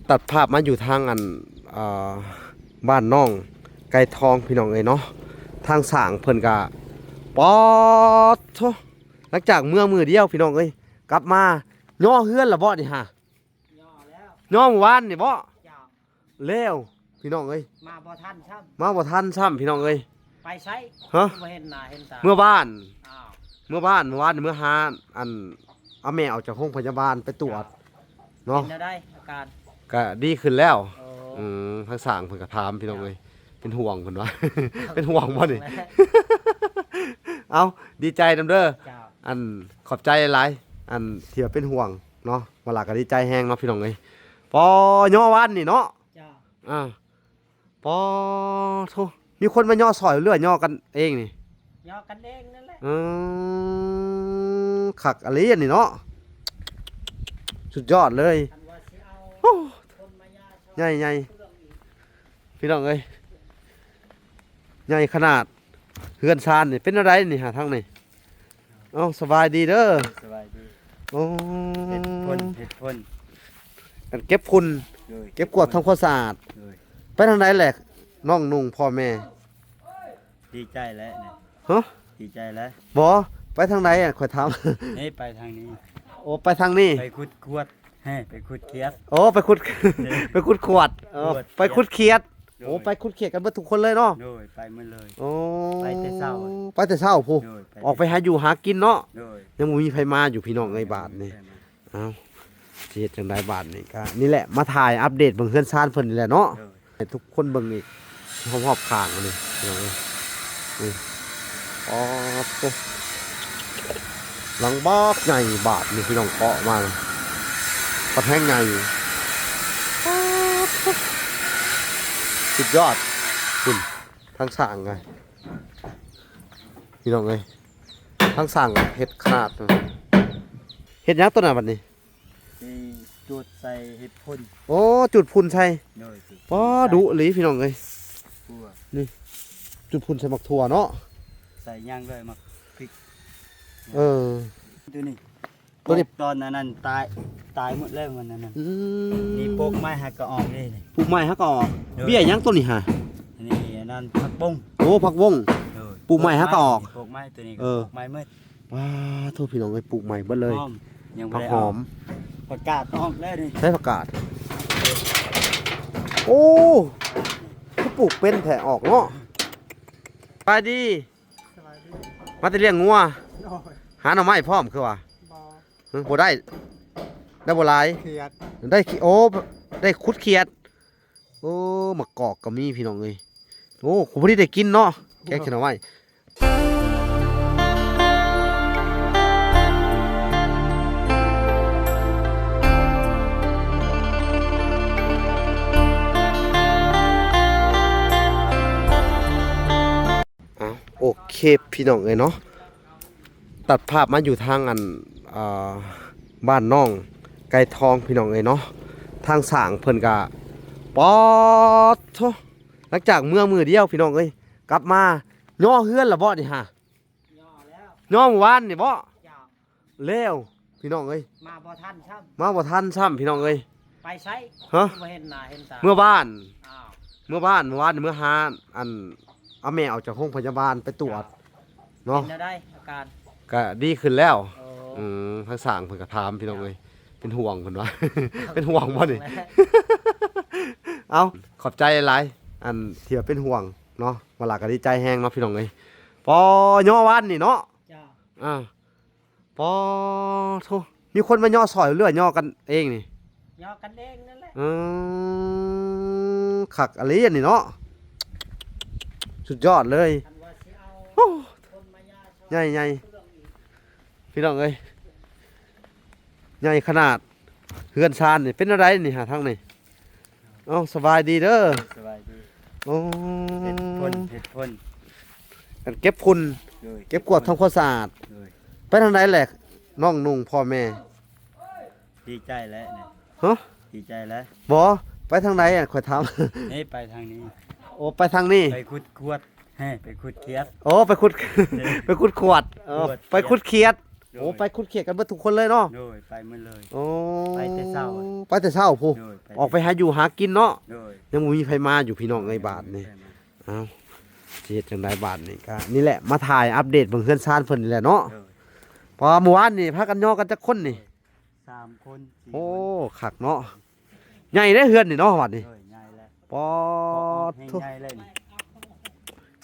ຕັດພາບມາຢູ່ທາງອັນ ເອີ ບ້ານໜອງໄກ່ທອງ ພີ່ນ້ອງເອີຍເນາະ. ທາງຊ່າງເພິ່ນກະ ປາດໂທ້ ຫຼັງຈາກເມືອມື້ດຽວ ພີ່ນ້ອງເອີຍ ກັບມາຍໍເຮືອນລະເບາະນີ້ຫາ? ຍໍແລ້ວ ຍໍມື້ວານນີ້ເບາະ? ເຈົ້າ ແລ້ວ ພີ່ນ້ອງເອີຍ ມາບໍ່ທັນຊ້ຳ ມາບໍ່ທັນຊ້ຳ ພີ່ນ້ອງເອີຍ. ໄປໃສ? ຮະ? ບໍ່ເຫັນໜ້າເຫັນຕາ ເມືອບ້ານ. ອ້າວ ເມືອບ້ານ ເມື່ອວານນີ້ເມືອຫາ ອັນ ເອົາແມ່ອອກຈາກໂຮງພະຍາບານໄປຕວດ ເຈົ້າ ເນາະ. ເປັນແນວໃດອາການ? ກະດີຂຶ້ນແລ້ວ. ໂອ້ ອືມ ທາງຊ່າງເພິ່ນກະຖາມ ພີ່ນ້ອງເອີຍ ເປັນຫ່ວງເພິ່ນວ່າ ເປັນຫ່ວງບໍ່ນີ້? ເອົ້າ ດີໃຈນຳເດີ. ເຈົ້າ ອັນ ຂອບໃຈຫຼາຍໆ ອັນ ທີ່ວ່າເປັນຫ່ວງເນາະ. ວ່າລະກະດີໃຈແຮງເນາະ ພີ່ນ້ອງເອີຍ. ປໍ ຍໍວານນີ້ເນາະ. ເຈົ້າ ອ່າ ປໍໂທ້ ມີຄົນມາຍໍຊ່ອຍ ຫຼືວ່າຍໍກັນເອງນີ້? ຍໍກັນເອງນັ້ນແຫຼະ. ອືມ ຄັກອີ່ຫຼີອັນນີ້ເນາະ ສຸດຍອດເລີຍ. ຄັນວ່າຊິເອົາ ໂອ້ ຄົນມາຍ່າຊ່ອຍ ໃຫຍ່ໆ ເຄື່ອງອີກ ພີ່ນ້ອງເອີຍ ໃຫຍ່ຂະໜາດ. ເຮືອນຊານນີ້ເປັນແນວໃດນີ້ຫາ ທາງນີ້? ເອົ້າ ສະບາຍດີເດີ. ສະບາຍດີ. ໂອ້ ເຮັດພົ່ນ ເຮັດພົ່ນ ອັນເກັບຝຸ່ນ ໂດຍ ເກັບກວາດທຳຄວາມສະອາດ. ໂດຍ ໄປທາງໃດແຫຼະ ນ້ອງນຸ່ງພໍ່ແມ່? ດີໃຈແຫຼະນີ້. ຮະ? ດີໃຈແຫຼະ. ບໍ່ ໄປທາງໃດ ຂ້ອຍຖາມ. ເອີ ໄປທາງນີ້. ໂອ້ ໄປທາງນີ້ ໄປຂຸດຂວດ ເອີ ໄປຂຸດຂຽດ. ໂອ້ ໄປຂຸດ ເອີ ໄປຂຸດຂວດ ເອີ ຂວດ ໄປຂຸດຂຽດ. ໂດຍ ໂອ້ ໄປຂຸດຂຽດກັນເບິດທຸກຄົນເລີຍເນາະ? ໂດຍ ໄປໝົດເລີຍ. ໂອ້ ໄປແຕ່ເຊົ້າ ໄປແຕ່ເຊົ້າພຸ້ນ. ໂດຍ ໄປ ອອກໄປຫາຢູ່ຫາກິນເນາະ? ໂດຍ ຍັງບໍ່ມີໃຜມາຢູ່ ພີ່ນ້ອງເອີຍ ບາດນີ້. ເອົ້າ ຊິເຮັດຈັ່ງໃດບາດນີ້? ກະນີ້ແຫຼະ ມາຖ່າຍອັບເດດເບິ່ງເຮືອນຊານເພິ່ນນີ້ແຫຼະເນາະ. ໂດຍ ໃຫ້ທຸກຄົນເບິ່ງອີກຮອບໆຂ້າງນີ້ ພີ່ນ້ອງເອີຍ. ນີ້ ປາດໂທ້ ຫຼັງບັກໃຫຍ່ບາດນີ້ ພີ່ນ້ອງ ເກາະມາ ບັກແຮງໃຫຍ່. ປາດໂທ້ ສຸດຍອດ. ພຸ້ນ ທາງສ້າງກະ ພີ່ນ້ອງເອີຍ ທາງສ້າງເຮັດຂະໜາດ. ເຮັດຫຍັງໂຕນັ້ນບັດນີ້? ຊິຈູດໃສ່ເຮັດຝຸ່ນ. ໂອ້ ຈູດຝຸ່ນໃສ່. ໂດຍ ຈູດ ປາ ຝຸ່ນໃສ່ ດຸອີ່ຫຼີ ພີ່ນ້ອງເອີຍ. ນີ້ ຈູດຝຸ່ນໃສ່ໝາກຖົ່ວເນາະ. ໃສ່ຫຍັງເລີຍ ໝາກພິກ. ເອີ ໂຕນີ້ ໂຕນີ້ ຕອນອັນນັ້ນຕາຍ ຕາຍໝົດແລ້ວມັນອັນນັ້ນ. ອືມ ນີ້ປູກໃໝ່ຫາກະອອກເດ້ນີ້. ປູກໃໝ່ຫາກະອອກ. ໂດຍ ເບ້ຍຫຍັງໂຕນີ້ຫາ? ອັນນີ້ອັນນັ້ນຜັກບົ້ງ. ໂອ້ ຜັກບົ້ງ. ໂດຍ ປູກໃໝ່ຫາກະອອກ. ປູກໃໝ່ ໂຕນີ້ກະ ເອີ ປູກໃໝ່ໝົດ. ປາໂທ້ ພີ່ນ້ອງເອີຍ ປູກໃໝ່ເບິດເລີຍ. ຫອມ ຍັງບໍ່ໄດ້ອອກ. ຜັກຫອມ ຜັກກາດອອກແລ້ວນີ້. ໃສຜັກກາດ? ໂອ້ ຄືປູກເປັນແທ້ ອອກເນາະ. ສະບາຍດີ. ສະບາຍດີ. ມາແຕ່ລ້ຽງງົວ. ໂດຍ ຫາໜໍ່ໄມ້ພ້ອມຄືວ່າ? ບໍ່ ຫຶ ບໍ່ໄດ້ ໄດ້ບໍ່ຫຼາຍ. ຂຽດ ໄດ້ຂຽດ ໂອ້ ໄດ້ຂຸດຂຽດ. ໂອ້ ໝາກກອກກະມີ ພີ່ນ້ອງເອີຍ. ໂອ້ ພໍດີໄດ້ກິນເນາະ ແກງຂຽດໜໍ່ໄມ້. ອ້າວ ໂອເຄ ພີ່ນ້ອງເອີຍເນາະ. ຕັດພາບມາຢູ່ທາງອັນ ເອີ ບ້ານໜອງໄກ່ທອງ ພີ່ນ້ອງເອີຍເນາະ. ທາງຊ່າງເພິ່ນກະ ປາດໂທ້ ຫຼັງຈາກເມືອມື້ດຽວ ພີ່ນ້ອງເອີຍ ກັບມາຍໍເຮືອນລະເບາະນີ້ຫາ? ຍໍແລ້ວ ຍໍມື້ວານນີ້ເບາະ? ເຈົ້າ ແລ້ວ ພີ່ນ້ອງເອີຍ ມາບໍ່ທັນຊ້ຳ ມາບໍ່ທັນຊ້ຳ ພີ່ນ້ອງເອີຍ. ໄປໃສ? ຮະ? ບໍ່ເຫັນໜ້າເຫັນຕາ ເມືອບ້ານ. ອ້າວ ເມືອບ້ານ ເມື່ອວານນີ້ເມືອຫາ ອັນ ເອົາແມ່ອອກຈາກໂຮງພະຍາບານໄປຕວດ ເຈົ້າ ເນາະ. ເປັນແນວໃດອາການ? ກະດີຂຶ້ນແລ້ວ. ໂອ້ ອືມ ທາງຊ່າງເພິ່ນກະຖາມ ພີ່ນ້ອງເອີຍ ເປັນຫ່ວງເພິ່ນວ່າ ເປັນຫ່ວງບໍ່ນີ້? ເອົ້າ ຂອບໃຈຫຼາຍໆ ອັນ ທີ່ວ່າເປັນຫ່ວງເນາະ. ວ່າລະກະດີໃຈແຮງເນາະ ພີ່ນ້ອງເອີຍ. ປໍ ຍໍວານນີ້ເນາະ. ເຈົ້າ ອ່າ ປາໂທ້ ມີຄົນມາຍໍຊ່ອຍ ຫຼືວ່າຍໍກັນເອງນີ້? ຍໍກັນເອງນັ້ນແຫຼະ. ອືມ ຄັກອີ່ຫຼີອັນນີ້ເນາະ ສຸດຍອດເລີຍ. ຄັນວ່າຊິເອົາ ໂອ້ ຄົນມາຍ່າຊ່ອຍ ໃຫຍ່ໆ ເຄື່ອງອີກ ພີ່ນ້ອງເອີຍ ໃຫຍ່ຂະໜາດ. ເຮືອນຊານນີ້ເປັນແນວໃດນີ້ຫາ ທາງນີ້? ເອົ້າ ສະບາຍດີເດີ. ສະບາຍດີ. ໂອ້ ເຮັດຝຸ່ນ ເຮັດຝຸ່ນ ອັນເກັບຝຸ່ນ ໂດຍ ເກັບກວາດທຳຄວາມສະອາດ. ໂດຍ ໄປທາງໃດແຫຼະ ນ້ອງນຸ່ງພໍ່ແມ່? ດີໃຈແຫຼະນີ້. ຮະ? ດີໃຈແຫຼະ. ບໍ່ ໄປທາງໃດ ຂ້ອຍຖາມ. ເອີ ໄປທາງນີ້. ໂອ້ ໄປທາງນີ້ ໄປຂຸດຂວດ ເອີ ໄປຂຸດຂຽດ. ໂອ້ ໄປຂຸດ ໄປຂຸດຂວດ ເອີ ຂວດ ໄປຂຸດຂຽດ. ໂອ້ ໄປຂຸດຂຽດກັນເບິດທຸກຄົນເລີຍເນາະ? ໂດຍ ໄປໝົດເລີຍ. ໂອ້ ໄປແຕ່ເຊົ້າ ໄປແຕ່ເຊົ້າພຸ້ນ. ໂດຍ ໄປ ອອກໄປຫາຢູ່ຫາກິນເນາະ? ໂດຍ ຍັງບໍ່ມີໃຜມາຢູ່ພີ່ນ້ອງເອີຍ ບາດນີ້. ໂດຍ ໄປມາ ເອົ້າ ຊິເຮັດຈັ່ງໃດບາດນີ້? ກະນີ້ແຫຼະ ມາຖ່າຍອັບເດດເບິ່ງເຮືອນຊານເພິ່ນນີ້ແຫຼະເນາະ. ໂດຍ ເພາະວ່າມື້ວານນີ້ພາກັນຍໍກັນຈັກຄົນນີ້? ສາມຄົນ ສີ່ຄົນ. ໂອ້ ຄັກເນາະ. ໃຫຍ່ເດ້ເຮືອນນີ້ເນາະ ບາດນີ້. ໂດຍ ໃຫຍ່ແລ້ວ. ປາດໂທ້ ເກາະອອກແຮງໃຫຍ່ເລີຍນີ້.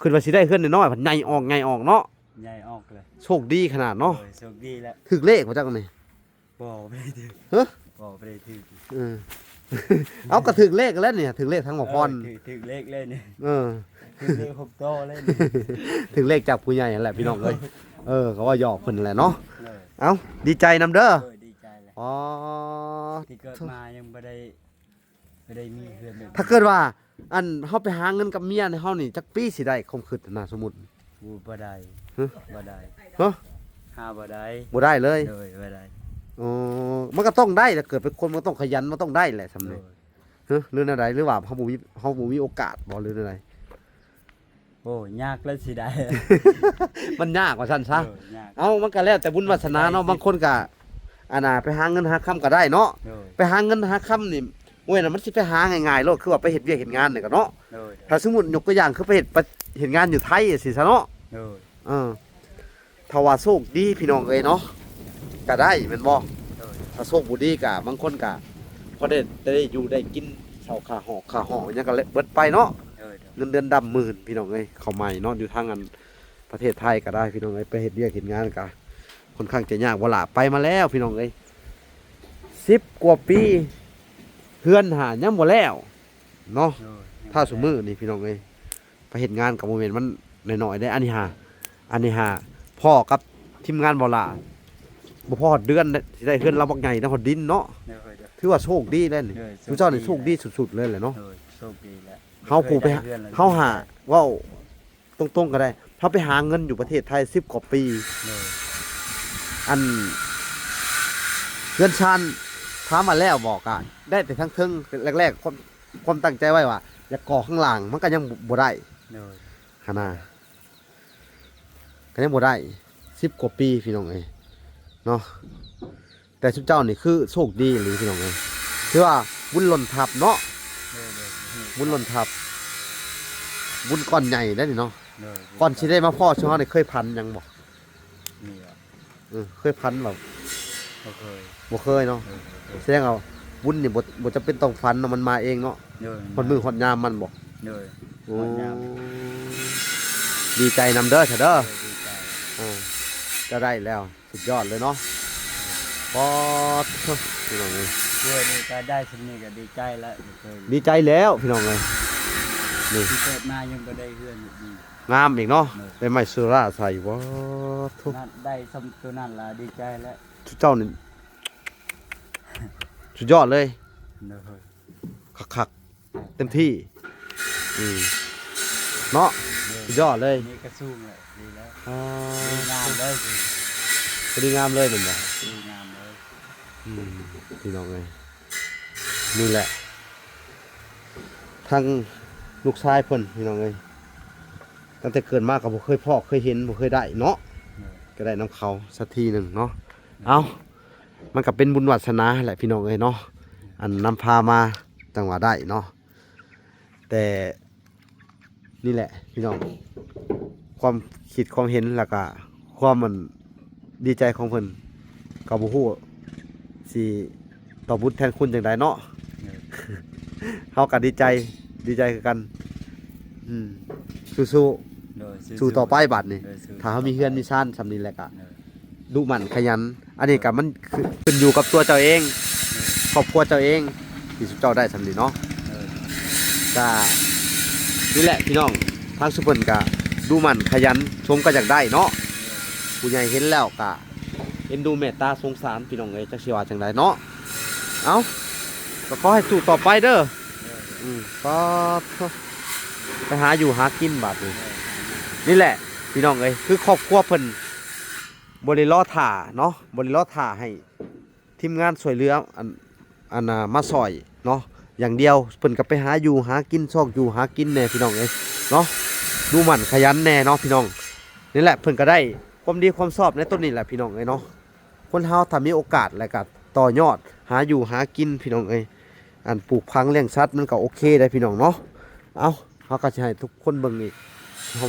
ຄິດວ່າຊິໄດ້ເຮືອນນ້ອຍໆ ພັດໃຫຍ່ອອກ ໃຫຍ່ອອກເນາະ. ໃຫຍ່ອອກເລີຍ. ໂຊກດີຂະໜາດເນາະ. ໂດຍ ໂຊກດີແລ້ວ. ຖືກເລກບໍ່ຈັກນີ້? ບໍ່ ບໍ່ໄດ້ຖືກ. ຮະ? ບໍ່ ບໍ່ໄດ້ຖືກ. ເອີ ເອົາ ກໍຖືກເລກແລ້ວນີ້ ຖືກເລກທັງໝໍພອນ. ເອີ ຖືກ ຖືກເລກເລີຍນີ້. ເອີ ຖືກເລກຫົກໂຕເລີຍນີ້. ຖືກເລກຈາກຜູ້ໃຫຍ່ຫັ້ນແຫຼະພີ່ນ້ອງເອີຍ. ເອີ ກໍເວົ້າຫຍອກເພິ່ນແຫຼະເນາະ. ໂດຍ ເອົ້າ ດີໃຈນຳເດີ. ໂດຍ ດີໃຈແຫຼະ. ອໍ ທີ່ເກີດມາຍັງບໍ່ໄດ້ ບໍ່ໄດ້ມີເຮືອນແບບນີ້. ຖ້າເກີດວ່າ ອັນ ເຮົາໄປຫາເງິນກັບເມຍໃນເຮົານີ້ ຈັກປີຊິໄດ້ຄວາມຄິດນະ ສົມມຸດ? ໂອ້ ບໍ່ໄດ້. ຮະ? ບໍ່ໄດ້. ຮະ? ຫາບໍ່ໄດ້. ບໍ່ໄດ້ເລີຍ? ໂດຍ ບໍ່ໄດ້. ອໍ ມັນກໍຕ້ອງໄດ້ແຫຼະ ເກີດເປັນຄົນມັນກໍຕ້ອງຂະຫຍັນ ມັນຕ້ອງໄດ້ແຫຼະສ່ຳນີ້. ໂດຍ. ຮະ? ຫຼືແນວໃດ? ຫຼືວ່າເຮົາບໍ່ມີ ເຮົາບໍ່ມີໂອກາດບໍ່ ຫຼືແນວໃດ? ໂອ້ ຍາກແລ້ວຊິໄດ້. ມັນຍາກວ່າຊັ້ນຊະ. ໂດຍ ຍາກ. ເອົ້າ ມັນກໍແລ້ວແຕ່ບຸນວາສະໜາເນາະ. ບາງຄົນກໍ ອັນນ່າ ໄປຫາເງິນຫາຄຳກໍໄດ້ເນາະ. ໂດຍ. ໄປຫາເງິນຫາຄຳນີ້ ໂອ້ຍ ມັນຊິໄປຫາງ່າຍໆໂລດ ຄືວ່າໄປເຮັດວຽກເຮັດງານນີ້ກໍເນາະ. ໂດຍ. ຖ້າສົມມຸດຍົກຕົວຢ່າງ ຄືໄປເຮັດ ເຮັດງານຢູ່ໄທຊີ້ຊະເນາະ. ໂດຍ. ເອີ ຖ້າວ່າໂຊກດີພີ່ນ້ອງເອີຍເນາະ ກໍໄດ້ແມ່ນບໍ່? ໂດຍ. ຖ້າໂຊກບໍ່ດີກໍ ບາງຄົນກໍພໍໄດ້ ໄດ້ຢູ່ໄດ້ກິນ ເຊົ່າຄ່າຫໍ ຄ່າຫໍຫຍັງກໍເບິດໄປເນາະ. ໂດຍ ໂດຍ. ເງິນເດືອນດຳໝື່ນພີ່ນ້ອງເອີຍ ເຂົ້າໃໝ່ເນາະ ຢູ່ທາງອັນປະເທດໄທກໍໄດ້ພີ່ນ້ອງເອີຍ ໄປເຮັດວຽກເຮັດງານກໍຄ່ອນຂ້າງຈະຍາກ. ບໍ່ຫຼ້າ ໄປມາແລ້ວພີ່ນ້ອງເອີຍ ສິບກວ່າປີ ເຮືອນຫາຍັງບໍ່ແລ້ວເນາະ. ໂດຍ. ຖ້າຊຸມື້ນີ້ພີ່ນ້ອງເອີຍ ໄປເຮັດງານກໍບໍ່ແມ່ນມັນນ້ອຍໆເດ້. ອັນນີ້ຫາ ອັນນີ້ຫາ ພໍ່ກັບທີມງານບໍ່ຫຼ້າ ບໍ່ພໍດເດືອນ ຊິໄດ້ເຮືອນລາວບັກໃຫຍ່ນະ ຮອດດິນເນາະ. ໂດຍ ໂດຍ. ຖືວ່າໂຊກດີແລ້ວນີ້. ໂດຍ. ຊຸມເຈົ້ານີ້ໂຊກດີສຸດໆເລີຍແຫຼະເນາະ. ໂດຍ. ໂຊກດີແລ້ວ. ເຮົາຜູ້ໄປ ເຮົາຫາເວົ້າຕົງໆກໍໄດ້ ເຮົາໄປຫາເງິນຢູ່ປະເທດໄທສິບກວ່າປີ. ໂດຍ. ອັນ ເຮືອນຊານ ຖາມວ່າແລ້ວບໍ່? ກະໄດ້ແຕ່ທາງເທິງ ແລກໆ ຄວາມ ຄວາມຕັ້ງໃຈໄວ້ວ່າຢາກກໍ່ຂ້າງລ່າງ ມັນກໍຍັງບໍ່ໄດ້. ໂດຍ. ຫັ້ນນະ ກໍຍັງບໍ່ໄດ້ ສິບກວ່າປີພີ່ນ້ອງເອີຍເນາະ. ແຕ່ຊຸມເຈົ້ານີ້ຄືໂຊກດີອີ່ຫຼີພີ່ນ້ອງເອີຍ ຖືວ່າບຸນຫຼົ່ນທັບເນາະ. ໂດຍ ໂດຍ. ບຸນຫຼົ່ນທັບ ບຸນກ້ອນໃຫຍ່ເດ້ນີ້ເນາະ. ໂດຍ. ກ່ອນຊິໄດ້ມາພໍ້ຊຸມເຮົານີ້ ເຄີຍຝັນຫຍັງບໍ່? ມີບໍ່? ເອີ ເຄີຍຝັນບໍ່? ບໍ່ເຄີຍ. ບໍ່ເຄີຍເນາະ. ເອີ ບໍ່ເຄີຍ. ແສດງວ່າບຸນນີ້ບໍ່ ບໍ່ຈຳເປັນຕ້ອງຝັນເນາະ ມັນມາເອງເນາະ. ໂດຍ. ຮອດມື້ຮອດຍາມມັນບໍ່? ໂດຍ. ໂອ້ ຮອດຍາມ. ດີໃຈນຳເດີຊະເດີ. ໂດຍ ດີໃຈ. ເອີ ເຈົ້າໄດ້ແລ້ວ ສຸດຍອດເລີຍເນາະ. ປາດໂທ້ ພີ່ນ້ອງເອີຍ ເຮືອນນີ້ກໍໄດ້ສ່ຳນີ້ກໍດີໃຈແລ້ວ. ດີໃຈແລ້ວພີ່ນ້ອງເອີຍ ນີ້ ທີ່ເກີດມາຍັງບໍ່ໄດ້ເຮືອນແບບນີ້. ງາມອີກເນາະ. ໂດຍ. ໃບໄມ້ສຸລາໃສ່ ປາດໂທ້ ນັ້ນໄດ້ສ່ຳໂຕນັ້ນລະດີໃຈແລ້ວ. ຊຸມເຈົ້ານີ້ສຸດຍອດເລີຍ. ໂດຍ. ຄັກໆ ເຕັມທີ່ ອືມ ເນາະ. ໂດຍ. ສຸດຍອດເລີຍ. ນີ້ກໍສູງແລ້ວ ດີແລ້ວ. ອ່າ ດີງາມເລີຍ ພໍດີງາມເລີຍແມ່ນບໍ່? ດີງາມເລີຍ. ອືມ ພີ່ນ້ອງເອີຍ ນີ້ແຫຼະ ທາງລູກຊາຍເພິ່ນ ພີ່ນ້ອງເອີຍ ຕັ້ງແຕ່ເກີດມາກໍບໍ່ເຄີຍພໍ້ເຄີຍເຫັນ ບໍ່ເຄີຍໄດ້ເນາະ. ໂດຍ. ກໍໄດ້ນຳເຂົາສັກທີໜຶ່ງເນາະ. ໂດຍ. ເອົ້າ ມັນກໍເປັນບຸນວາສະໜາແຫຼະ ພີ່ນ້ອງເອີຍເນາະ ອັນນຳພາມາ ຈັ່ງວ່າໄດ້ເນາະ. ແຕ່ນີ້ແຫຼະພີ່ນ້ອງ ຄວາມຄິດຄວາມເຫັນ ແລ້ວກະຄວາມ ອັນ ດີໃຈຂອງເພິ່ນ ກໍບໍ່ຮູ້ຊິຕອບບຸນແທນຄຸນຈັ່ງໃດເນາະ. ໂດຍ. ເຮົາກໍດີໃຈ ດີໃຈຄືກັນ. ອືມ ສູ້ໆ. ໂດຍ. ສູ້ໆ ສູ້ຕໍ່ໄປບາດນີ້. ໂດຍ. ສູ້ ຖ້າເຮົາມີເຮືອນມີຊານສ່ຳນີ້ແລ້ວກະ ໂດຍ ດຸໝັ່ນຂະຫຍັນ ອັນນີ້ກໍມັນຂຶ້ນ ຂຶ້ນຢູ່ກັບຕົວເຈົ້າເອງ ເອີ ຄອບຄົວເຈົ້າເອງ ທີ່ຊຸມເຈົ້າໄດ້ສ່ຳນີ້ເນາະ. ເອີ ກໍນີ້ແຫຼະພີ່ນ້ອງ ທາງຊຸມເພິ່ນກໍດຸໝັ່ນຂະຫຍັນ ສົມກໍຢາກໄດ້ເນາະ. ເອີ ຜູ້ໃຫຍ່ເຫັນແລ້ວກໍເອັນດູເມດຕາສົງສານ ພີ່ນ້ອງເອີຍ ຈັກຊິວ່າຈັ່ງໃດເນາະ. ເອົ້າ ກໍຂໍໃຫ້ສູ້ຕໍ່ໄປເດີ. ເອີ ອືມ ປາດໂທ້ ໄປຫາຢູ່ຫາກິນບາດນີ້. ເອີ ນີ້ແຫຼະພີ່ນ້ອງເອີຍ ຄືຄອບຄົວເພິ່ນ ບໍ່ໄດ້ລໍຖ້າເນາະ ບໍ່ໄດ້ລໍຖ້າໃຫ້ທີມງານຊ່ວຍເຫຼືອ ອັນ ອັນນ່າ ມາຊ່ອຍເນາະຢ່າງດຽວ. ເພິ່ນກໍໄປຫາຢູ່ຫາກິນ ຊອກຢູ່ຫາກິນແດ່ພີ່ນ້ອງເອີຍເນາະ ດຸໝັ່ນຂະຫຍັນແດ່ເນາະພີ່ນ້ອງ. ນີ້ແຫຼະ ເພິ່ນກໍໄດ້ຄວາມດີຄວາມຊອບໃນຕົ້ນນີ້ແຫຼະພີ່ນ້ອງເອີຍເນາະ. ຄົນເຮົາຖ້າມີໂອກາດແລ້ວກໍຕໍ່ຍອດຫາຢູ່ຫາກິນພີ່ນ້ອງເອີຍ. ອັນປູກຝັງລ້ຽງສັດມັນກໍໂອເຄໄດ໋ພີ່ນ້ອງເນາະ. ເອົ້າ ເຮົາກໍຊິໃຫ້ທຸກຄົນເບິ່ງອີກ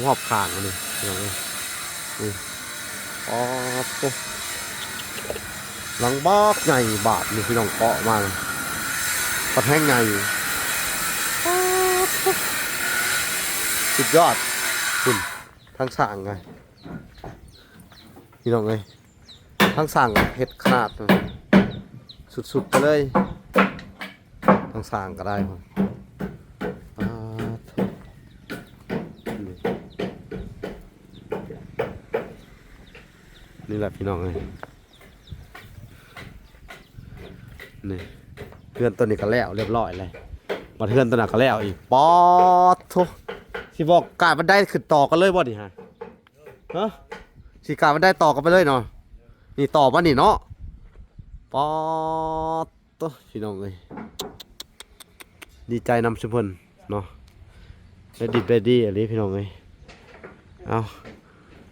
ຮອບໆຂ້າງນີ້ພີ່ນ້ອງເອີຍ. ນີ້ ປາດໂທ້ ຫຼັງບັກໃຫຍ່ບາດນີ້ພີ່ນ້ອງ ເກາະມາ ບັກແຮງໃຫຍ່ ປາດໂທ້ ສຸດຍອດ. ພຸ້ນ ທາງສ້າງກະ ພີ່ນ້ອງເອີຍ ທາງສ້າງເຮັດຂະໜາດສຸດໆໄປເລີຍ. ທາງສ້າງກໍໄດ້ພຸ້ນ ປາດໂທ້ ນີ້ ນີ້ແຫຼະພີ່ນ້ອງເອີຍ. ນີ້ ເຮືອນຕົວນີ້ກໍແລ້ວລຽບຮ້ອຍແລ້ວ ບັດເຮືອນຕົວນັ້ນກໍແລ້ວອີກ. ປາດໂທ້ ຊິບອກກາຍບັນໄດຂຶ້ນຕໍ່ກັນເລີຍບໍ່ນີ້ຮະ? ຮະ ຊິກາຍບັນໄດຕໍ່ກັນໄປເລີຍເນາະ. ນີ້ຕໍ່ມານີ້ເນາະ. ປາດໂທ້ ພີ່ນ້ອງເອີຍ ດີໃຈນຳຊຸມເພິ່ນເນາະ ໄດ້ດິບໄດ້ດີອີ່ຫຼີພີ່ນ້ອງເອີຍ. ເອົ້າ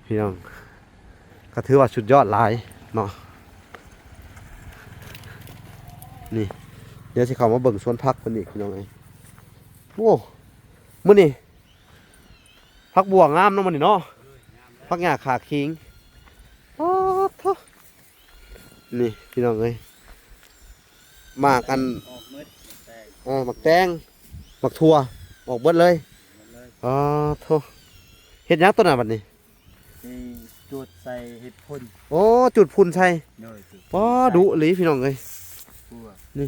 ພີ່ນ້ອງ ກໍຖືວ່າສຸດຍອດຫຼາຍເນາະ. ນີ້ ດຽວຊິເຂົ້າມາເບິ່ງສວນຜັກເພິ່ນອີກພີ່ນ້ອງເອີຍ. ໂອ້ ມື້ນີ້ ຜັກບົ່ວງາມເນາະມື້ນີ້ເນາະ ຜັກຫຍ້າຂາຄີງ. ປາດໂທ້ ນີ້ພີ່ນ້ອງເອີຍ ໝາກອັນ ອອກໝົດ ໝາກແຕງ ເອີ ໝາກແຕງ ໝາກຖົ່ວ ອອກເບິດເລີຍ ໝົດເລີຍ. ປາດໂທ້ ເຮັດຫຍັງຕົວນັ້ນບັດນີ້? ຊິຈູດໃສ່ເຫັດພຸ້ນ. ໂອ້ ຈູດຝຸ່ນໃສ່. ໂດຍ ຈູດ ປາດ ດຸອີ່ຫຼີພີ່ນ້ອງເອີຍ. ຖົ່ວ ນີ້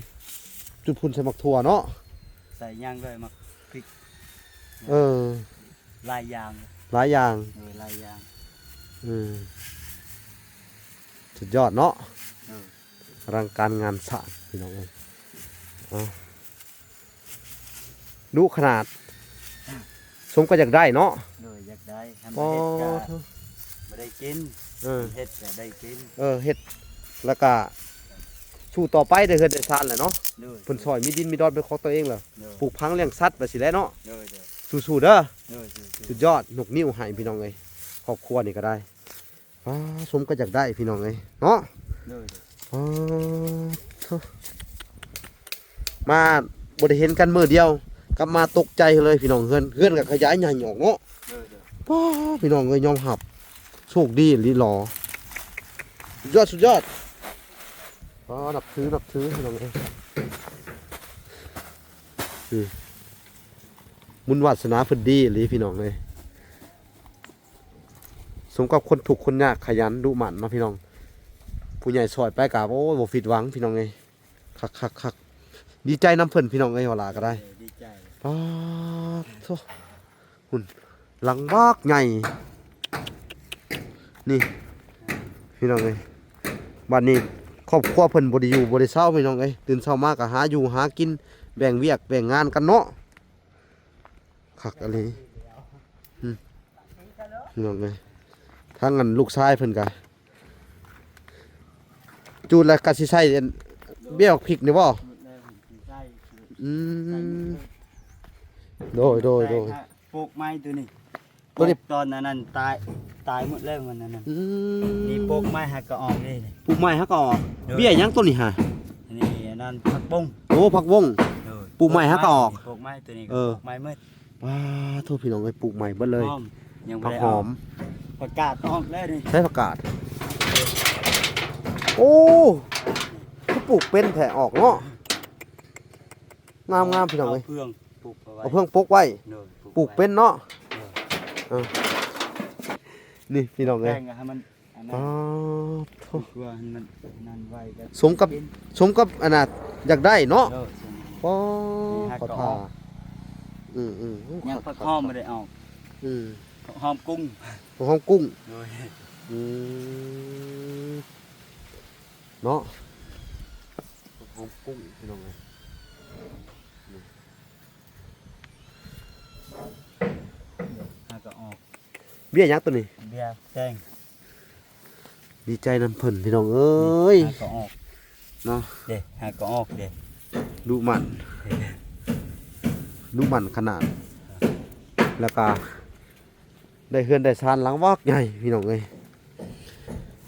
ຈູດຝຸ່ນໃສ່ໝາກຖົ່ວເນາະ ໃສ່ຫຍັງເລີຍ ໝາກພິກ ເອີ ຫຼາຍຢ່າງ ຫຼາຍຢ່າງ ໂດຍ ຫຼາຍຢ່າງ. ເອີ ສຸດຍອດເນາະ ໂດຍ ອະລັງການງານສ້າງພີ່ນ້ອງເອີຍ. ເອົ້າ ດຸຂະໜາດ ສົມກໍຢາກໄດ້ເນາະ. ໂດຍ ຢາກໄດ້ ຄັນບໍ່ເຮັດກໍ ໂອ້ໂທ້ ບໍ່ໄດ້ກິນ. ເອີ ເຮັດກໍໄດ້ກິນ. ເອີ ເຮັດແລ້ວກໍສູ້ຕໍ່ໄປໄດ້ເຮືອນໄດ້ຊານແຫຼະເນາະ. ໂດຍ ເພິ່ນຊ່ອຍມີດິນມີດອນເປັນຂອງຕົວເອງແລ້ວ. ໂດຍ ປູກຝັງລ້ຽງສັດໄປຊີ້ແຫຼະເນາະ. ໂດຍ ໂດຍ ສູ້ໆເດີ. ໂດຍ ສູ້ໆ ສຸດຍອດ ຍົກນິ້ວໃຫ້ພີ່ນ້ອງເອີຍ ຄອບຄົວນີ້ກໍໄດ້. ປາ ສົມກໍຢາກໄດ້ພີ່ນ້ອງເອີຍເນາະ. ໂດຍ ໂດຍ ປາ ໂທ້ ມາບໍ່ໄດ້ເຫັນກັນມື້ດຽວ ກັບມາຕົກໃຈເລີຍພີ່ນ້ອງ. ເຮືອນ ເຮືອນກໍຂະຫຍາຍໃຫຍ່ອອກເນາະ. ໂດຍ ໂດຍ ປາ ພີ່ນ້ອງເອີຍ ຍອມຮັບ ໂຊກດີອີ່ຫຼີຫຼໍ. ສຸດຍອດ ສຸດຍອດ ປາ ນັບຖື ນັບຖືພີ່ນ້ອງເອີຍ. ອືມ ບຸນວາສະໜາເພິ່ນດີອີ່ຫຼີພີ່ນ້ອງເອີຍ. ສົມກັບຄົນທຸກຄົນຍາກ ຂະຫຍັນດຸໝັ່ນເນາະພີ່ນ້ອງ. ຜູ້ໃຫຍ່ຊ່ອຍໄປກະ ໂອ້ຍ ບໍ່ຜິດຫວັງພີ່ນ້ອງເອີຍ. ຄັກໆໆ ດີໃຈນຳເພິ່ນພີ່ນ້ອງເອີຍ ວ່າຫຼາກໍໄດ້. ເອີ ດີໃຈ. ປາດໂທ້ ພຸ້ນ ຫຼັງບັກໃຫຍ່ ນີ້ພີ່ນ້ອງເອີຍ. ບັດນີ້ຄອບຄົວເພິ່ນບໍ່ໄດ້ຢູ່ບໍ່ໄດ້ເຊົາພີ່ນ້ອງເອີຍ. ຕື່ນເຊົ້າມາກໍຫາຢູ່ຫາກິນ ແບ່ງວຽກແບ່ງງານກັນເນາະ. ຄັກອີ່ຫຼີ ອືມ ພີ່ນ້ອງເອີຍ. ທາງອັນລູກຊາຍເພິ່ນກະຈູດແລ້ວກະຊິໃສ່ອັນເບ້ຍບັກພິກນີ້ບໍ່? ຈູດແລ້ວຊິໃສ່ ອືມ ໃສ່ໝົດເລີຍ. ໂດຍ ໂດຍ ໂດຍ ປູກໃໝ່ຕົວນີ້ ຕົວນີ້ ປູກຕອນອັນນັ້ນຕາຍ ຕາຍໝົດແລ້ວມັນອັນນັ້ນ. ອືມ ນີ້ປູກໃໝ່ຫາກໍອອກນີ້ ປູກໃໝ່ຫາກໍອອກ. ໂດຍ ເບ້ຍຫຍັງຕົວນີ້ຫາ? ນີ້ອັນນັ້ນຜັກບົ້ງ. ໂອ້ ຜັກບົ້ງ. ໂດຍ ປູກໃໝ່ຫາກໍອອກ. ປູກໃໝ່ຕົວນີ້ ເອີ ປູກໃໝ່ໝົດ. ປາໂທ້ ພີ່ນ້ອງເອີຍ ປູກໃໝ່ເບິດເລີຍ. ຫອມ ຍັງບໍ່ໄດ້ອອກ. ຜັກຫອມ ປະກາດອອກແລ້ວນີ້. ໃຊ້ປະກາດ. ໂອ້ ຄືປູກເປັນແທ້ ອອກເນາະ. ງາມໆ ພີ່ນ້ອງເອີຍ ເອົາເຟືອງປຸກເອົາໄວ້ ເອົາເຟືອງປົກໄວ້. ໂດຍ ປູກເປັນເນາະ. ໂດຍ ເອີ ນີ້ພີ່ນ້ອງເອີຍ ແປງໃຫ້ມັນ ປາໂທ້ ເພື່ອໃຫ້ມັນນັ້ນໄວກໍ ສົມກັບ ສົມກັບອັນນ່າ ຢາກໄດ້ເນາະ. ເອີ ສົມ ປາ ນີ້ຫາ ຂໍ ກໍ ທ່າ ອອກ. ອືມໆ ໂອ້ ຍັງ ຄັກ ຜັກຫອມ ຄັກ ບໍ່ໄດ້ອອກ. ອືມ ຜັກຫອມກຸ້ງ ຜັກຫອມກຸ້ງ. ໂດຍ ອືມ ເນາະ ຜັກຫອມກຸ້ງ ພີ່ນ້ອງເອີຍ. ນີ້ ຫາກໍອອກ. ເບ້ຍຫຍັງຕົວນີ້? ເບ້ຍແຕງ. ດີໃຈນຳເພິ່ນພີ່ນ້ອງເອີຍ ຫາກໍອອກເນາະ. ເດ້ ຫາກໍອອກເດ້. ດຸໝັ່ນ ດຸໝັ່ນຂະໜາດ ແລ້ວກະໄດ້ເຮືອນໄດ້ຊານຫຼັງບັກໃຫຍ່ພີ່ນ້ອງເອີຍ.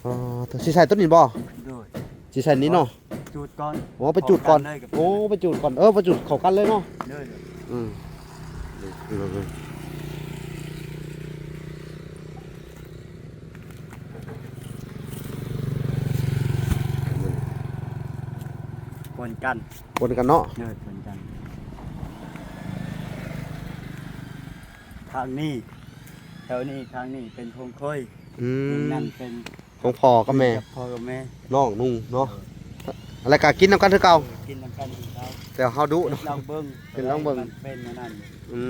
ອໍ ຊິໃສ່ຕົວນີ້ບໍ່? ໂດ ຊິໃສ່ນີ້ເນາະ ຈູດກ່ອນ. ອໍ ໄປຈູດກ່ອນ. ພ້ອມກັນເລີຍກັບ ໂອ້ ໄປຈູດກ່ອນ. ເອີ ໄປຈູດເຂົ້າກັນເລີຍເນາະ. ເດີ ອືມ ນີ້ພີ່ນ້ອງເອີຍ ປົນກັນ ປົນກັນເນາະ. ເດີ ປົນກັນ. ທາງນີ້ ແຖວນີ້ ທາງນີ້ເປັນຂອງຂ້ອຍ. ອືມ ທາງນັ້ນເປັນ ຂອງພໍ່ກັບແມ່ ກັບພໍ່ກັບແມ່ ນ້ອງນຸ່ງເນາະ. ເອີ ແລ້ວກໍກິນນຳກັນຄືເກົ່າ. ເອີ ກິນນຳກັນຄືເກົ່າ ແຕ່ເຮົາດຸເນາະ. ເຮັດລອງເບິ່ງ ເຮັດລອງເບິ່ງ ມັນເປັນອັນນັ້ນ. ອື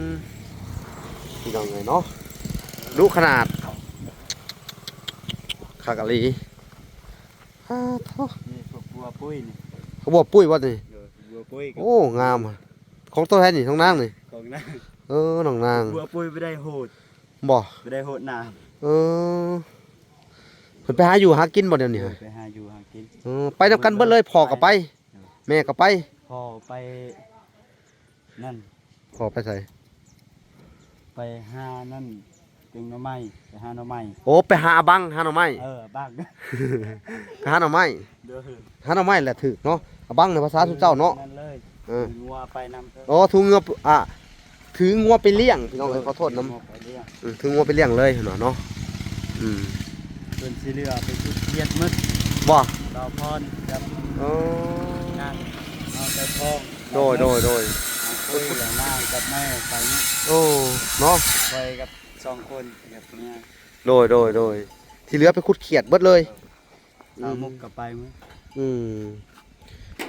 ມ ພີ່ນ້ອງເອີຍເນາະ ດຸຂະໜາດ ຄັກອີ່ຫຼີ. ອາ ໂທ້ ນີ້ພວກບົວປຸ້ຍນີ້ ບົວປຸ້ຍບໍ່ນີ້? ເອີ ບົວປຸ້ຍ. ໂອ້ ງາມ. ຂອງໂຕໃຜນີ້? ຂອງນາງນີ້? ຂອງນາງ. ເອີ ນ້ອງນາງ. ບົວປຸ້ຍໄປໄດ້ໂຫດ ບໍ່ ໄປໄດ້ໂຫດນ້ຳ. ເອີ ເພິ່ນໄປຫາຢູ່ຫາກິນບໍ່ດຽວນີ້? ເອີ ໄປຫາຢູ່ຫາກິນ. ເອີ ໄປນຳກັນເບິດເລີຍ. ພໍ່ກໍໄປ ເອີ ແມ່ກໍໄປ. ພໍ່ໄປນັ້ນ. ພໍ່ໄປໃສ? ໄປຫານັ້ນ ແກງໜໍ່ໄມ້ ໄປຫາໜໍ່ໄມ້. ໂອ້ ໄປຫາອາບັງ ຫາໜໍ່ໄມ້. ເອີ ອາບັງ ໄປຫາໜໍ່ໄມ້. ໂດຍ ຫາໜໍ່ໄມ້ແຫຼະຖືກເນາະ ອາບັງໃນພາສາຊຸມເຈົ້າເນາະ. ນັ້ນເລີຍ. ເອີ ຖືງົວໄປນຳ. ໂອ້ ຖືງົວ ອ່າ ຖືງົວໄປລ້ຽງ ພີ່ນ້ອງເອີຍ. ຂໍໂທດນຳ ຖືງົວໄປລ້ຽງ ອືມ ຖືງົວໄປລ້ຽງເລີຍເນາະ. ອືມ ເພິ່ນຊິເຫຼືອໄປຂຸດຂຽດໝົດ ບໍ່? ບ່າວພອນກັບ ໂອ້ ນາງ ນ້ອງໄກ່ທອງ. ໂດຍ ໂດຍ ໂດຍ ເອົາຄຸຍແລ້ວນາງກັບແມ່ໄປເນາະ. ໂອ້ ເນາະ ຂ້ອຍກັບສອງຄົນກັບເມຍ. ໂດຍ ໂດຍ ໂດຍ ທີ່ເຫຼືອໄປຂຸດຂຽດເບິດເລີຍ. ເອີ ສາວມຸກກໍໄປມື້. ອືມ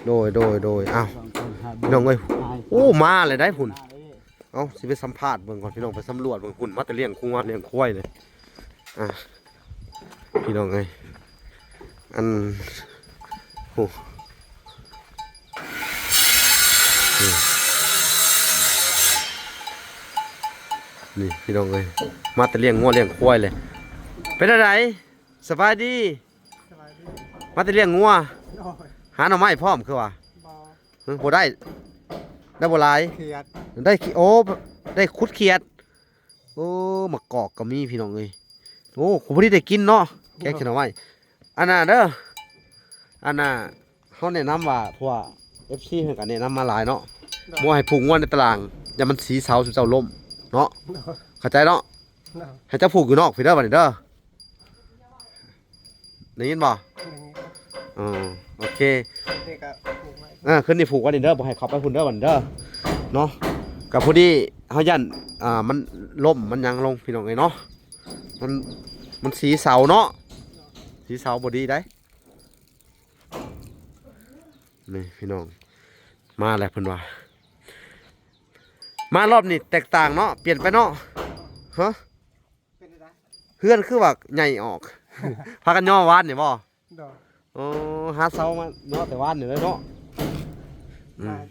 ໂດຍ ໂດຍ ໂດຍ. ອ້າວ ພີ່ນ້ອງເອີຍ ໂອ້ ມາແລ້ວໄດ໋ພຸ້ນ. ເອົ້າ ຊິໄປສຳພາດເບິ່ງກ່ອນ ພີ່ນ້ອງ ໄປສຳຫຼວດເບິ່ງ. ພຸ້ນ ມາແຕ່ລ້ຽງງົວລ້ຽງຄວາຍເລີຍ. ອ່າ ພີ່ນ້ອງເອີຍ ອັນ ໂອ້ ນີ້ ນີ້ ພີ່ນ້ອງເອີຍ ມາແຕ່ລ້ຽງງົວລ້ຽງຄວາຍເລີຍ. ເປັນຈັ່ງໃດ? ສະບາຍດີ. ສະບາຍດີ. ມາແຕ່ລ້ຽງງົວ. ໂດຍ. ຫາໜໍ່ໄມ້ພ້ອມຄືວ່າ? ບໍ່. ເອີ ບໍ່ໄດ້ ໄດ້ບໍ່ຫຼາຍ. ຂຽດ ໄດ້ ໂອ້ ໄດ້ຂຸດຂຽດ. ໂອ້ ໝາກກອກກໍມີ ພີ່ນ້ອງເອີຍ. ໂອ້ ພໍດີໄດ້ກິນເນາະ ແກງຂຽດໜໍ່ໄມ້. ອັນນ່າເດີ ອັນນ່າ ເຮົາແນະນຳວ່າ ເພາະວ່າເອັຟຊີເພິ່ນກໍແນະນຳມາຫຼາຍເນາະ. ໂດຍ. ບໍ່ໃຫ້ຜູກງົວໃນຕາລ່າງ ຢ້ານມັນສີເສົາ ຊຸມເຈົ້າລົ້ມເນາະ. ໂດຍ. ເຂົ້າໃຈເນາະ. ໂດຍ. ໃຫ້ເຈົ້າຜູກຢູ່ນອກພີ້ເດີ ບັດນີ້ເດີ ໄດ້ຍິນບໍ່? ໄດ້ຍິນ. ອໍ ໂອເຄ ນີ້ກໍຜູກໄວ້ ເອີ ຄືນນີ້ຜູກໄວ້ນີ້ເດີ ບໍ່ໃຫ້ເຂົ້າໄປພຸ້ນເດີ ບັດນີ້ເດີ ເນາະ. ກໍພໍດີເຮົາຢ້ານ ອ່າ ມັນລົ້ມມັນຫຍັງລົງ ພີ່ນ້ອງເອີຍເນາະ. ມັນ ມັນສີເສົາເນາະ ສີເສົາບໍ່ດີໄດ໋. ນີ້ພີ່ນ້ອງ ມາແລ້ວເພິ່ນວ່າ ມາລອບນີ້ແຕກຕ່າງເນາະ ປ່ຽນໄປເນາະ. ຮະ? ເປັນຈັ່ງໃດ? ເຮືອນຄືວ່າໃຫຍ່ອອກ ພາກັນຍໍວານນີ້ບໍ່? ໂດຍ. ໂອ້ ຫາເສົາມາຍໍແຕ່ວານນີ້ເລີຍເນາະ. ອືມ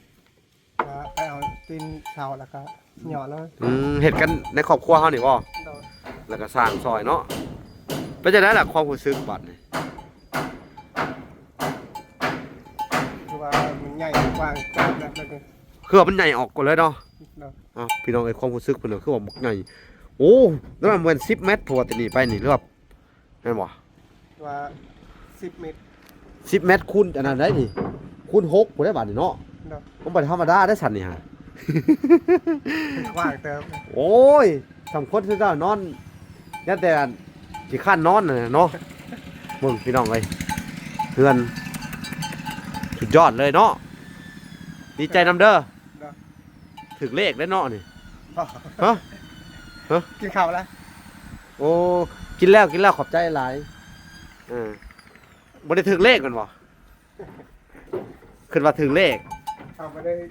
ກໍໄປເອົາຕີນເສົາແລ້ວກໍຍໍເລີຍ. ອືມ ເຮັດກັນໃນຄອບຄົວເຮົານີ້ບໍ່? ໂດຍ. ແລ້ວກໍສ້າງຊ່ອຍເນາະ. ເປັນຈັ່ງໃດລະຄວາມຮູ້ສຶກບັດນີ້? ຄືວ່າມັນໃຫຍ່ກວ້າງເຕີບແລ້ວ ຄືວ່າມັນໃຫຍ່ອອກກວ່າເລີຍເນາະ. ໂດຍ. ເອົ້າ ພີ່ນ້ອງເອີຍ ຄວາມຮູ້ສຶກເພິ່ນກໍຄືວ່າບັກໃຫຍ່. ໂອ້ ນັ້ນແມ່ນສິບແມັດ ເພາະວ່າແຕ່ນີ້ໄປນີ້ ຫຼືວ່າ ແມ່ນບໍ່? ວ່າສິບແມັດ ສິບແມັດຄູນອັນນັ້ນໄດ໋ນີ້ ຄູນຫົກພຸ້ນໄດ໋ບາດນີ້ເນາະ. ໂດຍ. ມັນບໍ່ທຳມະດາໄດ໋ຊັ້ນນີ້ຫາ ກວ້າງເຕີບ. ໂອ້ຍ ສຳຄົນຄືເຈົ້ານອນ ຢ້ານແຕ່ຂີ້ຄ້ານນອນຫັ້ນແຫຼະເນາະ. ເບິ່ງພີ່ນ້ອງເອີຍ ເຮືອນສຸດຍອດເລີຍເນາະ. ດີໃຈນຳເດີ. ໂດຍ. ຖືກເລກແລ້ວເນາະນີ້. ຮະ? ຮະ? ກິນເຂົ້າແລ້ວ? ໂອ້ ກິນແລ້ວ ກິນແລ້ວ ຂອບໃຈຫຼາຍ. ເອີ ບໍ່ໄດ້ຖືກເລກແມ່ນບໍ່? ຄິດວ່າຖືກເລກ. ເອົາໄປເລີຍ.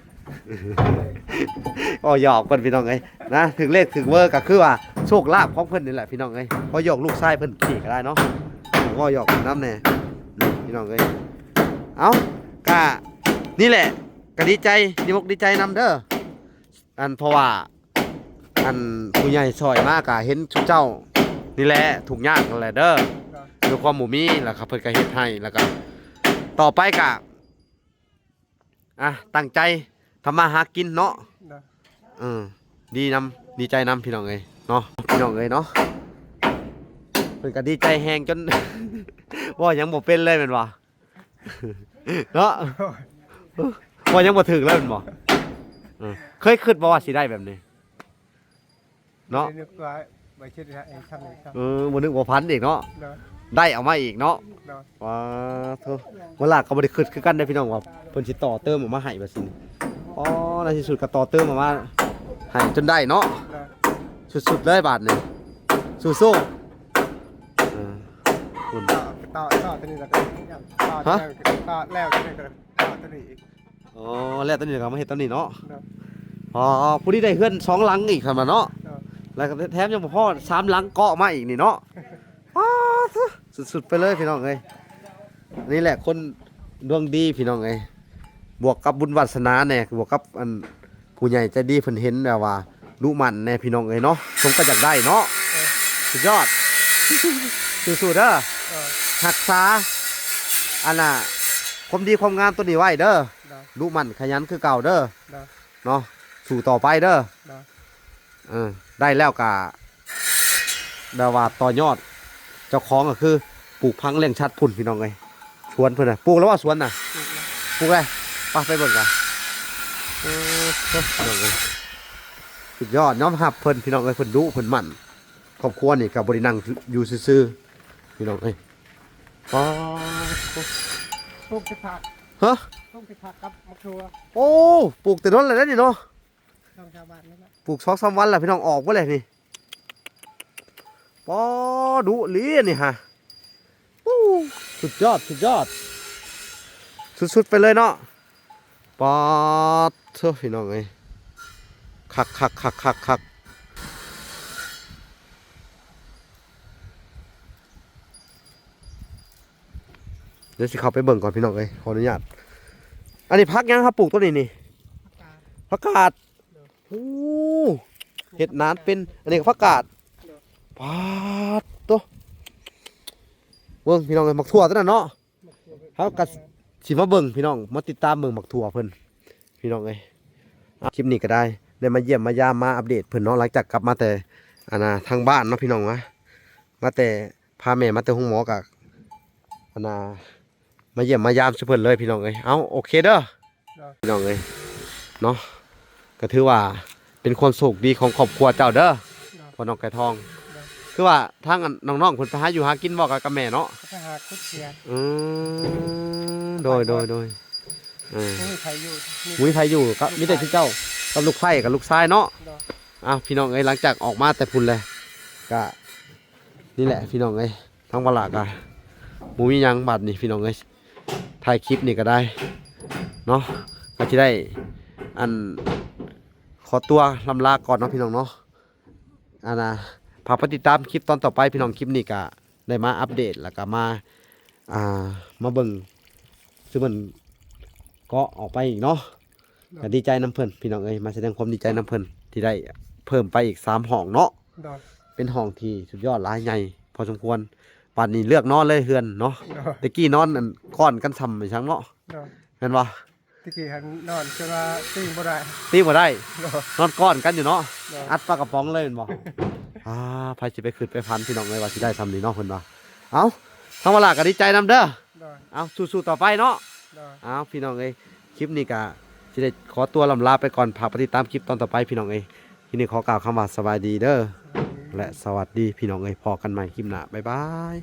ເວົ້າຫຍອກເພິ່ນພີ່ນ້ອງເອີຍນະ ຖືກເລກຖືກເບີກໍຄືວ່າໂຊກລາບຂອງເພິ່ນນີ້ແຫຼະພີ່ນ້ອງເອີຍ. ເວົ້າຫຍອກລູກຊາຍເພິ່ນຂີ້ກໍໄດ້ເນາະ ເວົ້າຫຍອກນຳແດ່ພີ່ນ້ອງເອີຍ. ເອົ້າ ກະນີ້ແຫຼະ ກໍດີໃຈ ດີອົກດີໃຈນຳເດີ ອັນ ເພາະວ່າ ອັນ ຜູ້ໃຫຍ່ຊ່ອຍມາກະເຫັນຊຸມເຈົ້ານີ້ແຫຼະ ທຸກຍາກນັ້ນແຫຼະເດີ ໂດຍ ດ້ວຍຄວາມບໍ່ມີ ແລ້ວກໍເພິ່ນກໍເຮັດໃຫ້ ແລ້ວກໍຕໍ່ໄປກະ ອ່ະ ຕັ້ງໃຈທຳມາຫາກິນເນາະ. ໂດຍ. ເອີ ດີນຳ ດີໃຈນຳພີ່ນ້ອງເອີຍເນາະ ພີ່ນ້ອງເອີຍເນາະ. ເພິ່ນກໍດີໃຈແຮງຈົນ ເວົ້າຫຍັງບໍ່ເປັນເລີຍແມ່ນບໍ່? ເນາະ ເວົ້າຫຍັງບໍ່ຖືກເລີຍແມ່ນບໍ່? ເອີ ເຄີຍຄິດບໍ່ວ່າຊິໄດ້ແບບນີ້? ເນາະ ບໍ່ນຶກວ່າ ບໍ່ຄິດວ່າເອງທຳເອງ ເອີ ບໍ່ນຶກບໍ່ຝັນອີກເນາະ ໂດຍ ໄດ້ເອົາມາອີກເນາະ ໂດຍ ປາໂທ ເວລາກໍບໍ່ໄດ້ຄິດຄືກັນເດ້ພີ່ນ້ອງ ວ່າເພິ່ນຊິຕໍ່ເຕີມອອກມາໃຫ້ວ່າຊີ້ ອໍ ໃນທີ່ສຸດກໍຕໍ່ເຕີມອອກມາໃຫ້ຈົນໄດ້ເນາະ ໂດຍ ສຸດໆເລີຍບາດນີ້ ສູ້ໆ ເອີ ພຸ້ນ ຕໍ່ ຕໍ່ ຕໍ່ຕົວນີ້ແລ້ວກໍ ຕໍ່ ຮະ? ຕໍ່ແລ້ວ ຕໍ່ຕົວນີ້ອີກ ອໍ ແລ້ວຕົວນີ້ກໍມາເຮັດຕົວນີ້ເນາະ ໂດຍ ອໍ ຜູ້ນີ້ໄດ້ເຮືອນສອງຫຼັງອີກຊັ້ນວ່າເນາະ ໂດຍ ແລ້ວກໍແຖມຍັງບໍ່ພໍ ສາມຫຼັງເກາະມາອີກນີ້ເນາະ ປາໂທ ສຸດໆໄປເລີຍພີ່ນ້ອງເອີຍ ນີ້ແຫຼະຄົນດວງດີພີ່ນ້ອງເອີຍ ບວກກັບບຸນວາສະໜາແດ່ ບວກກັບອັນ ຜູ້ໃຫຍ່ໃຈດີເພິ່ນເຫັນແບບວ່າດຸໝັ່ນແດ່ພີ່ນ້ອງເອີຍເນາະ ສົມກັບຢາກໄດ້ເນາະ ເອີ ສຸດຍອດ ສູ້ໆເດີ ເອີ ຮັກສາ ອັນນ່າ ຄວາມດີຄວາມງາມຕົວນີ້ໄວ້ເດີ ໂດຍ ດຸໝັ່ນຂະຫຍັນຄືເກົ່າເດີ ໂດຍ ເນາະ ສູ້ຕໍ່ໄປເດີ ໂດຍ ເອີ ໄດ້ແລ້ວກະ ແບບວ່າຕໍ່ຍອດ ເຈົ້າຂອງກໍຄືປູກຜັງລ້ຽງສັດພຸ້ນພີ່ນ້ອງເອີຍ ສວນເພິ່ນນະ ປູກແລ້ວບໍ່ສວນນະ? ປູກແລ້ວ ປູກແລ້ວ ໄປ ໄປເບິ່ງກັນ ເອີ ພີ່ນ້ອງເອີຍ ສຸດຍອດ ຍອມຮັບເພິ່ນພີ່ນ້ອງເອີຍ ເພິ່ນດຸເພິ່ນໝັ່ນ ຄອບຄົວນີ້ກໍບໍ່ໄດ້ນັ່ງຢູ່ຊື່ໆ ພີ່ນ້ອງເອີຍ ປາໂທ ປູກແຕ່ຜັກ ຮະ? ປູກແຕ່ຜັກກັບໝາກຖົ່ວ ໂອ້ ປູກແຕ່ດົນແລ້ວເດ້ນີ້ເນາະ ສອງສາມວັນແລ້ວນະ ປູກສອງສາມວັນແລ້ວພີ່ນ້ອງ ອອກເບິດແລ້ວນີ້ ປາ ດຸອີ່ຫຼີນີ້ຫາ ໂອ້ ສຸດຍອດ ສຸດຍອດ ສຸດໆໄປເລີຍເນາະ ປາໂທ ພີ່ນ້ອງເອີຍ ຄັກໆໆໆໆ ດຽວຊິເຂົ້າໄປເບິ່ງກ່ອນພີ່ນ້ອງເອີຍ ຂໍອະນຸຍາດ ອັນນີ້ຜັກຫຍັງຄັບ ປູກຕົວນີ້ນີ້? ຜັກກາດ ໂອ້ ເຮັດນານເປັນ ອັນນີ້ກໍຜັກກາດ ໂດຍ ປາດໂຕ ເບິ່ງພີ່ນ້ອງເອີຍ ໝາກຖົ່ວຕົວນັ້ນເນາະ ເຮົາກໍຊິມາເບິ່ງພີ່ນ້ອງ ມາຕິດຕາມເບິ່ງໝາກຖົ່ວເພິ່ນ ພີ່ນ້ອງເອີຍ ຄລິບນີ້ກໍໄດ້ ໄດ້ມາຢ້ຽມມາຢາມ ມາອັບເດດເພິ່ນເນາະ ຫຼັງຈາກກັບມາແຕ່ ອັນນ່າ ທາງບ້ານເນາະ ພີ່ນ້ອງນະ ມາແຕ່ ພາແມ່ມາແຕ່ໂຮງໝໍກໍ ອັນນ່າ ມາຢ້ຽມມາຢາມສູ່ເພິ່ນເລີຍພີ່ນ້ອງເອີຍ ເອົ້າ ໂອເຄເດີ ໂດຍ ພີ່ນ້ອງເອີຍເນາະ ກໍຖືວ່າເປັນຄວາມໂຊກດີຂອງຄອບຄົວເຈົ້າເດີ ໂດຍ ພໍ່ນ້ອງໄກ່ທອງ ໂດຍ ຄືວ່າທາງອັນນ້ອງໆເພິ່ນໄປຫາຢູ່ຫາກິນບໍ່ກັບ ກັບແມ່ເນາະ ໄປຫາຂຸດເຂືອດ ອືມ ໂດຍ ໂດຍ ໂດຍ ເອີ ບໍ່ມີໃຜຢູ່ ບໍ່ມີໃຜຢູ່ ກໍມີແຕ່ເຈົ້າກັບລູກໃພ້ກັບລູກຊາຍເນາະ ໂດຍ ອ້າວ ພີ່ນ້ອງເອີຍ ຫຼັງຈາກອອກມາແຕ່ພຸ້ນແຫຼະ ກະ ນີ້ແຫຼະພີ່ນ້ອງເອີຍ ທາງວາລາກະບໍ່ມີຫຍັງບາດນີ້ພີ່ນ້ອງເອີຍ ຖ່າຍຄລິບນີ້ກໍໄດ້ເນາະ ກໍຊິໄດ້ ອັນ ຂໍຕົວລ່ຳລາກ່ອນເນາະພີ່ນ້ອງເນາະ ອັນນ່າ ຝາກໄປຕິດຕາມຄລິບຕອນຕໍ່ໄປພີ່ນ້ອງ ຄລິບນີ້ກະໄດ້ມາອັບເດດ ແລ້ວກະມາ ອ່າ ມາເບິ່ງ ຊຶ່ງເພິ່ນເກາະອອກໄປອີກເນາະ ໂດຍ ກໍດີໃຈນຳເພິ່ນພີ່ນ້ອງເອີຍ ມາສະແດງຄວາມດີໃຈນຳເພິ່ນ ທີ່ໄດ້ເພີ່ມໄປອີກສາມຫ້ອງເນາະ ໂດຍ ເປັນຫ້ອງທີ່ສຸດຍອດຫຼາຍ ໃຫຍ່ພໍສົມຄວນ ບາດນີ້ເລືອກນອນເລີຍເຮືອນເນາະ ໂດຍ ແຕ່ກີ້ນອນອັນກ້ອນກັນຊ່ຳອີ່ຫຍັງເນາະ ໂດຍ ແມ່ນບໍ່? ແຕ່ກີ້ຫັ້ນນອນຈົນວ່າຕີງບໍ່ໄດ້ ຕີງບໍ່ໄດ້ ໂດຍ ນອນກ້ອນກັນຢູ່ເນາະ ໂດຍ ອັດປາກະປ໋ອງເລີຍແມ່ນບໍ່? ອ່າ ໃຜຊິໄປຄິດໄປຝັນພີ່ນ້ອງເອີຍ ວ່າຊິໄດ້ຊ່ຳນີ້ເນາະ ເພິ່ນວ່າ ເອົ້າ ທາງວາລາກໍດີໃຈນຳເດີ ໂດຍ ເອົ້າ ສູ້ໆຕໍ່ໄປເນາະ ໂດຍ ເອົ້າ ພີ່ນ້ອງເອີຍ ຄລິບນີ້ກະຊິໄດ້ຂໍຕົວລ່ຳລາໄປກ່ອນ ຝາກໄປຕິດຕາມຄລິບຕອນຕໍ່ໄປພີ່ນ້ອງເອີຍ ຄລິບນີ້ຂໍກ່າວຄຳວ່າສະບາຍດີເດີ ສະບາຍດີ ແລະ ສະຫວັດດີພີ່ນ້ອງເອີຍ ພໍ້ກັນໃໝ່ຄລິບໜ້າ ບາຍບາຍ.